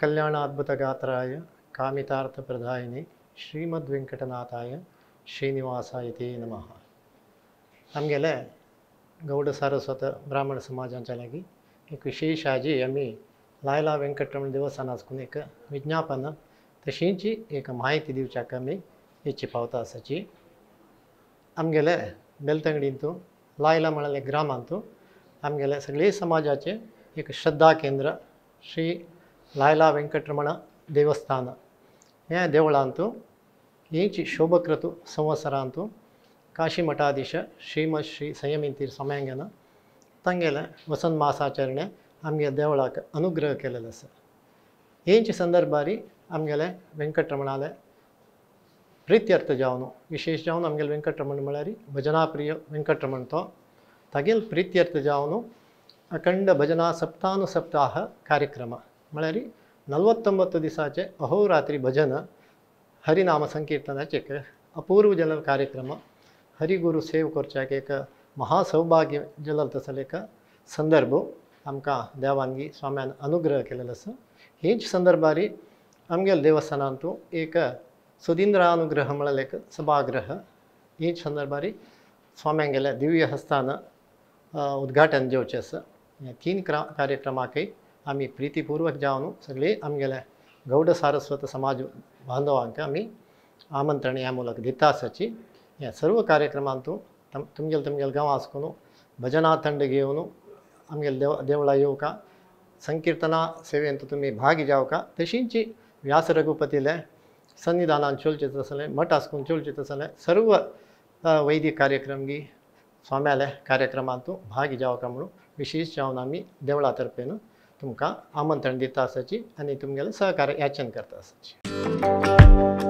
ಕಲ್ಯಾಣಾದ್ಭುತಗಾತ್ರಾಯ ಕಾಮಿತಾರ್ಥಪ್ರದಾಯಿನಿ ಶ್ರೀಮದ್ ವೆಂಕಟನಾಥಾಯ ಶ್ರೀನಿವಾಸಾಯ ತೇ ನಮಃ. आमगेले गौड सारस्वत ब्राह्मण समाजांच्या लागीं एक विशेष आजी आमी लायला वेंकटरमण देवस्थान आसकून एक विज्ञापन तशींची एक माहिती दिवच्याक आमी इच्छी पावता आसाची. आमगेले बेलतंगडींतू लायला म्हळ्यार ग्रामांतू आमगेले सगळे समाजाचे एक श्रद्धा केंद्र श्री लायला वेंकटरमण देवस्थान ह्या देवळांतू हेची शोभक्रतु संवत्सरांतू काशी मठाधीश श्रीमद श्री संयमिंतीर स्वाम्यांगेन तांगेले वसंत मासाचರಣೆ आमगे देवळाक अनुग्रह केलेलो आसा. हेंचे संदर्भारी आमगेले वेंकटरमणाले प्रित्यर्थ जावन विशेष जावन आमगेले वेंकटरमण म्हळ्यार भजनाप्रिय वेंकटरमण तो तागेल प्रित्यर्थ जावन अखंड भजना सप्तानुसप्ताह कार्यक्रम म्हळ्यार 49 दिसाचे अहोरात्री भजन हरिनाम संकीर्तनाचे एक अपूर्व जनल कार्यक्रम हरिगुरु सेव करच्याक एक महासौभाग्य जलल तसले एक संदर्भ आमकां देवानगी स्वाम्यान अनुग्रह केलेलो आसा. हेच संदर्भारी आमगेले देवस्थानांतू एक सुधींद्रानुग्रह म्हळ्यार एक सभागृह हेच संदर्भारी स्वाम्यांगेले दिव्य हस्तान उद्घाटन जेवचें आसा. ह्या 3 कार्यक्रमाकय आमी प्रितीपूर्वक जावन सगळे आमगेले गौड सारस्वत समाज बांधवांक आमी आमंत्रण ह्या मुलक दिता आसाची. ह्या सर्व कार्यक्रमांतू तुमगेले तुमगेले गांव आसकून भजना ತಂಡ घेवन आमगेले देवळा येवका संकीर्तना सेवेंत तुमी भागी जावका. तशींच व्यास रघुपतीले सन्निधानान चलचें तसलें मठ आसकून चलचें तसलें सर्व वैदिक कार्यक्रम गी स्वाम्याले कार्यक्रमांतू भागी जावका म्हणून विशेष जावन आमी देवळा तर्फेन तुमकां आमंत्रण दिता आसाची आनी तुमगेलें सहकार्य याचन करता आसाची.